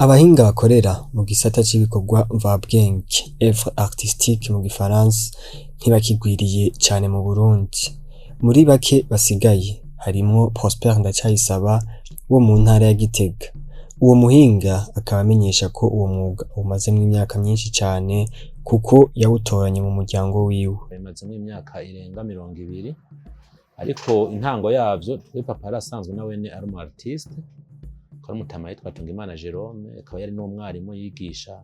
Abahinga bakorera mu gisata c'ibikorwa mvabwenge, "Œuvres artistiques" mu gifaransa, ntibakigwiriye cane mu Burundi. Muri bake basigaye harimwo Prosper Ndacayisaba wo mu ntara ya Gitega. Uwo muhinga akaba amenyesha ko uwo mwuga awumazemwo imyaka myinshi cane, kuko yawutoranye mu muryango wiwe. Bimazemwo imyaka irenga 20, ariko intango yavyo, twe papa yari asanzwe nawene ari umu artiste, akaba ari umutama yitwa Tungimana Jerome, akaba yari n'umwarimu yigisha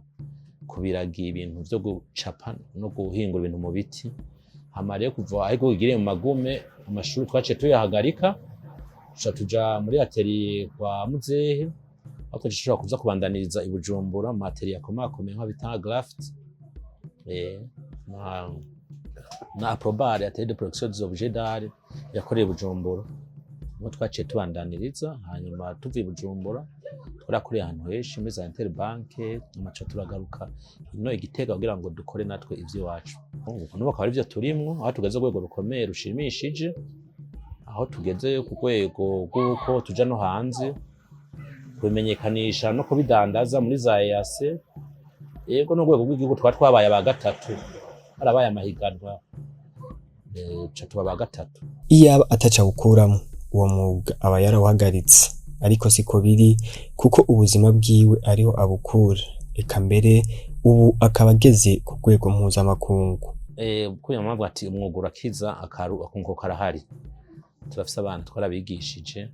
kubiraga ibintu vyo gucapa no guhingura ibintu mu biti. Hama rero kuva aho bigiriye mu magume, amashuri twaciye tuyahagarika, tuca tuja muri atelier kwa muzehe, aho dushobora kuza kubandaniriza i Bujumbura mu atelier akomakomeye nka bita Graft na Aprobar, atelier de production des objets d'art yakoreye i Bujumbura, niho twaciye tubandaniriza. Hanyuma tuvuye i Bujumbura twarakoreye ahantu henshi muri za Interbank, nyuma tuca turagaruka ino i Gitega kugira ngo dukore natwe ivy'iwacu. N'ubu akaba arivyo turimwo, aho tugeze urwego rukomeye rushimishije, aho tugeze ku rwego rw'uko tuja no hanze kubimenyekanisha no kubidandaza muri za EAC, yego, n'urwego rw'igihugu twaba twabaye aba gatatu, harabaye amahiganwa, tuca tuba aba gatatu. Iyaba ataco awukuramwo, uwo mwuga aba yarawuhagaritse, ariko siko biri, kuko ubuzima bwiwe ariho abukura, eka mbere ubu akaba ageze ku rwego mpuzamakungu. Kubera mpamvu ati umwuga urakiza, akunguko karahari. Turafise abana twarabigishije,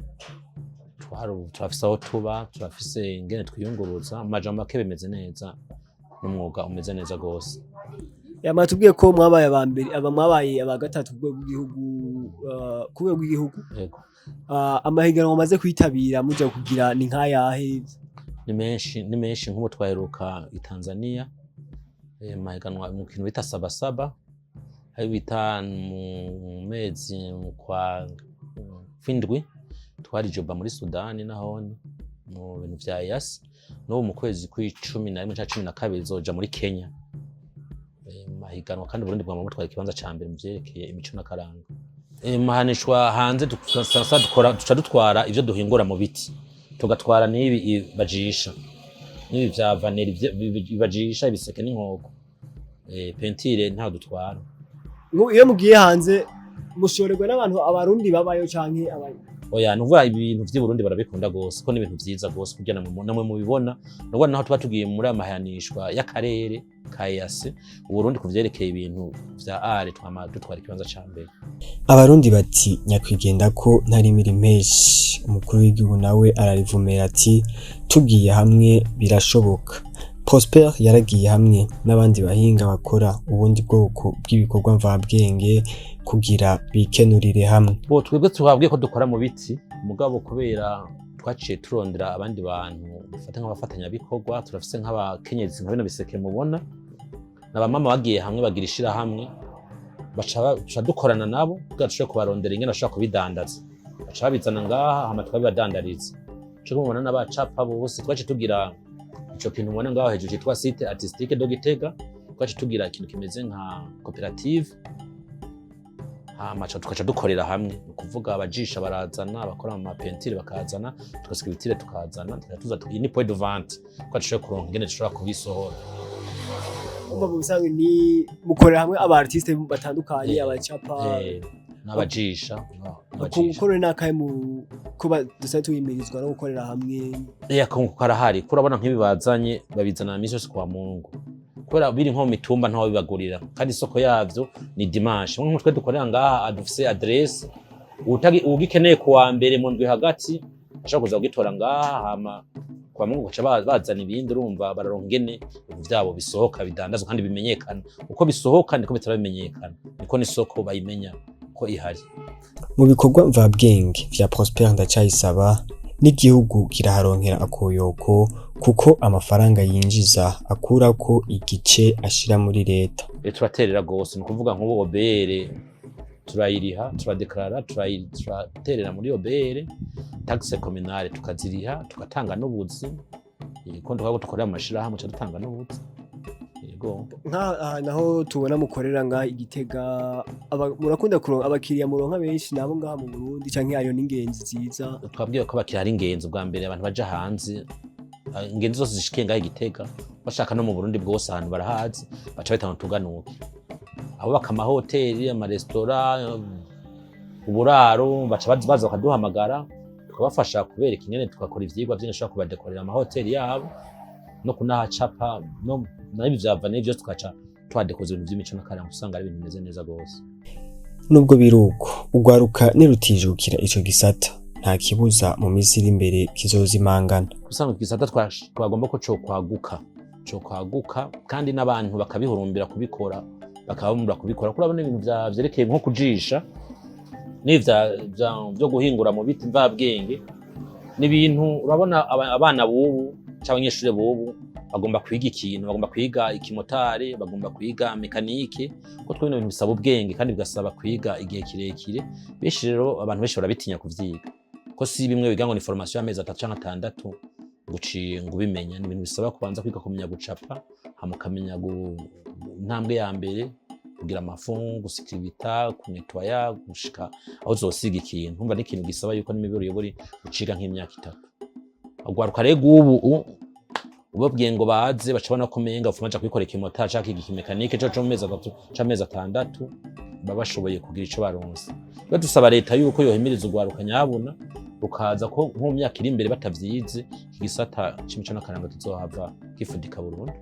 turafise aho tuba, turafise ingene twiyunguruza. Mu majambo make, bimeze neza, n'umwuga umeze neza gose. Yama tubwiye ko mwabaye aba mbere, aba mwabaye aba gatatu ku rwego rw'igihugu, ku rwego rw'igihugu. Yego. Amahiganwa mumaze kwitabira muja kugira ni nkayahe? Ni menshi, ni menshi. Nk'ubu twaheruka i Tanzania, mahiganwa mu kintu bita Sabasaba, ayo bita mu mezi mu kwa kwindwi, twari Juba muri Sudani, nahone mu bintu vya EAC. N'ubu mu kwezi kw'icumi na rimwe canke 12 zoja muri Kenya, mu mahiganwa. Kandi Burundi bwama butwara ikibanza ca mbere mu vyerekeye imico n'akaranga. Mahanishwa hanze dukora, duca dutwara ivyo duhingura mu biti, tugatwara n'ibi bajisha, n'ibi vya vaneri bajisha ibiseke n'inkoko, peinture ntaho dutwara. Iyo mugiye hanze mushorerwa n'abantu, abarundi babayo canke Oya, nuvuga ibintu vy'i Burundi barabikunda gose, ko n'ibintu vyiza gose kugira namwe mubibona. Nuvuga naho tuba tugiye muri amahanishwa y'akarere ka EAC, Uburundi ku vyerekeye ibintu vya art twama dutwara ikibanza ca mbere. Abarundi bati nyakwigendera ko ntarimira impeshi. Umukuru w'igihugu nawe ararivumera ati tugiye hamwe birashoboka. Prosper yaragiye hamwe n'abandi bahinga bakora ubundi bwoko bw'ibikorwa mvabwenge kugira bikenurire hamwe. Bo twebwe twabwiye ko dukora mu biti, mugabo kubera twaciye turondera abandi bantu dufata nk'abafatanyabikorwa, turafise nk'abakenyezi, nka bino biseke mubona, n'abamama bagiye hamwe bagira ishirahamwe, baca dukorana nabo kugira dushobore kubarondera ingene bashobora kubidandaza. Baca babizana ngaha, hama tukabibadandariza. Ico mubona n'abacapa bose, twaciye tugira ico kintu mubona ngaho hejuru citwa Cité Artistique de Gitega. Twaciye tugira ikintu kimeze nka koperative, hama tukaca dukorera hamwe. Ni ukuvuga abajisha barazana, abakora mu ma peinture bakazana, tugasiga ibitire tukazana, tukaza tuza. Iyi ni point de vente ko dushobora kuronka ingene dushobora kubisohora. Umva, mu bisanzwe ni mukorera hamwe aba artiste batandukanye, abacapa, n'abajisha. Akunguko rero nakahe mu kuba dusanzwe tuyimirizwa no gukorera hamwe? Akunguko karahari, kuko urabona nk'ibi bazanye, babizana misi yose kwa Mungu, kubera biri nko mu mitumba ntaho bibagurira, kandi isoko yavyo ni dimanche. Nko twe dukorera ngaha, dufise adresse, ugikeneye kuwa mbere mu ndwi hagati ashobora kuza kugitora ngaha, hama kwa Mungu gaca bazana ibindi. Urumva bararonka ingene ibintu vyabo bisohoka, bidandazwa kandi bimenyekana. Uko bisohoka niko bitaba bimenyekana, niko n'isoko bayimenya ko ihari. Mu bikorwa mvabwenge vya Prosper Ndacayisaba, n'igihugu kiraharonkera akoyoko, kuko amafaranga yinjiza akurako igice ashira muri leta. Turaterera gose. Ni ukuvuga nk'ubu OBR turayiriha, turadeklarara, turaterera muri OBR, taxe communale tukaziriha, tugatanga n'ubuzi, ko tukaba dukorera mu mashirahamwe, tuca dutanga n'ubuzi, yego. Nk'aha naho tubona mukorera ngaha i Gitega, murakunda kuronka abakiriya, muronka benshi nabo ngaha mu Burundi canke ayo n'ingenzi ziza? Twabwiye ko abakiriya ari ingenzi. Ubwa mbere abantu baja hanze. Ingenzi zose zishikiye ngaho i Gitega, bashaka no mu Burundi bwose, ahantu barahazi, baca bahita ngo tuganuke. Abubaka amahoteli, amaresitora, uburaro, baca baza bakaduhamagara, tukabafasha kubereka ingene, tugakora ivyigwa vyinshi dushobora kubadekorera amahoteli yabo no kunahacapa, no n'ibi vya vanille vyose, tukaca tuhadekoza ibintu vy'imico n'akaranga, usanga ari ibintu bimeze neza gose. Nubwo biruko, urwaruka nirutijukira ico gisata, nta kibuza mu minsi iri imbere kizozimangana. Usanga igisata twagomba ko cokwaguka kandi n'abantu bakabihurumbira kubikora, bakabamura kubikora, kuko urabona ibintu vyerekeye nko kujisha n'ivya vyo guhingura mu biti mvabwenge n'ibintu. Urabona abana bubu cyangwa abanyeshuri bubu bagomba kwiga ikintu, bagomba kwiga ikimotari, bagomba kwiga mécanique, kuko twebwe ibintu bisaba ubwenge kandi bigasaba kwiga igihe kirekire. Benshi rero, abantu benshi barabitinya kuvyiga, ko si bimwe wiga ngo ni formation y'amezi 3 canke 6 guciye ngo ubimenya. Ni ibintu bisaba kubanza kwiga, kumenya gucapa, hama ukamenya intambwe ya mbere, kugira amafu, gusikiribita, kunetwaya, gushika aho uzosiga ikintu. Umva, ni ikintu gisaba yuko n'imiburiburi uciga nk'imyaka 3. Urwaruka rero ubu ubabwiye ngo baze, baca babona ko umenga ufuma aja kwikora ikimotari canke iki mécanique co mu mezi 3 canke amezi 6, baba bashoboye kugira ico baronse. Rero dusaba leta yuko yohimiriza urwaruka nyabuna rukaza, ko nko mu myaka iri imbere batavyize, iki gisata c'imico n'akaranga kizohava gifudika burundu.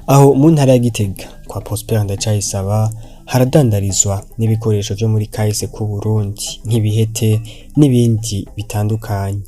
Aho mu ntara ya Gitega kwa Prosper Ndacayisaba haradandarizwa n'ibikoresho vyo muri kahise k'u Burundi, nk'ibihete n'ibindi bitandukanye.